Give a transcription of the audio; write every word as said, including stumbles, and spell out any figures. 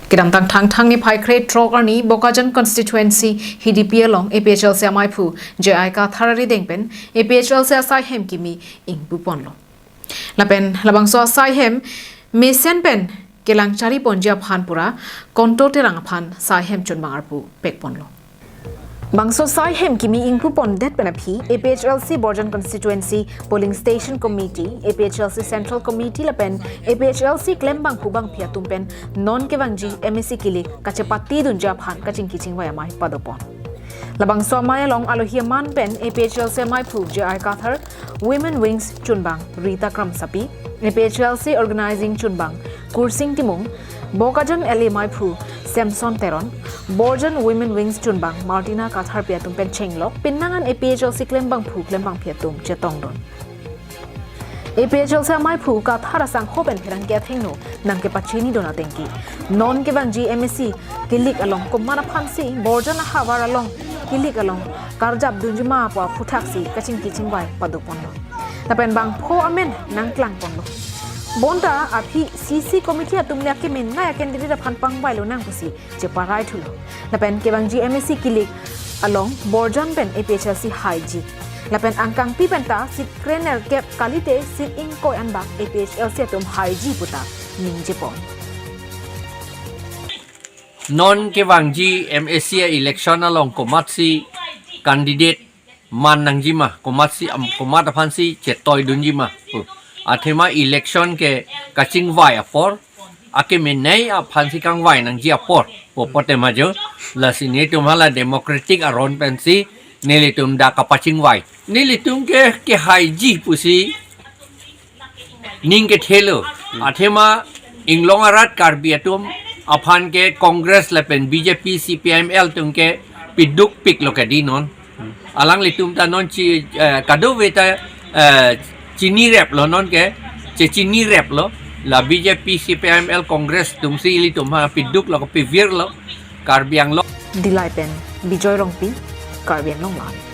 Kedamtang Thangthang niphai krethrok arni Bokajan constituency Hidipi along A P H L C amaiphu J I Kathar arideng pen A P H L C asaihem kimi ingpuponlo. Lapen labangso asaihem mesen pen kelang chariponji aphan pura Konto Terang aphan saihem chunbang arpu pekponlo. Bangso saihem kimi ingpupondet pen aphi A P H L C Borjan Constituency Polling Station Committee, A P H L C Central Committee lapen A P H L C klembangphu bangphi atum pen non kevangji M A C kilik kachepatidunji aphan kachingki chingvai amei padopon. Labangso amei along alohi aman pen A P H L C amaiphu J I Kathar, Women Wings chunbang Rita Kramsapi, A P H L C organizing chunbang Kursing Timung, Bokajan L A amaiphu Samson Teron, Borjan Women Wings chunbang Martina Katharpi atum pen chenglok penang an A P H L C klembangphu klembangphi atum chetongdun. A P H L C amaiphu Kathar asangho pen pherangke athengno nangkepachinidun atengke, non kevangji M A C kilik along komat aphansi Borjan ahavar along kilik along karjapdunjima pu aphuthaksi kachingki chingvai padoponlo. Lapen bangpho amen nangklangponlo. Bonta aphi C C committee atum le akemenei a-candidate aphan pangvailonang pusi cheparaithulo. Lapen kevangji M A C kilik along Borjan pen A P H L C haiji. Lapen angkangpi penta seat krenerkep kalite seat ingkoi anbak A P H L C atum haiji puta ningjepon. Non kevangji M A C election along komatsi candidate man nangjima, komatsi am, komat aphansi chetoidunjima pu. Athema election ke kachingvai apor, akemenei aphansi kangvai nangji apor pu pote majo. Lasi nelitum hala democratic aron pensi nelitum dak kapachingvai. Nelitum ke kehaiji pusi ning kethelo. Athema inglong arat Karbi atum aphan ke Congress lapen B J P, C P I M L atum ke pidukpiklo kedi non. Alanglitum ta non chi, eh, kadokave ta, eh, chinireplo non ke, chechinireplo. La B J P, C P I M L, Congress atumsi ilitum ha piduklo, pivirlo. Karbi Anglong. Dillai pen Bijoy Rongpi, Karbi Anglong Live.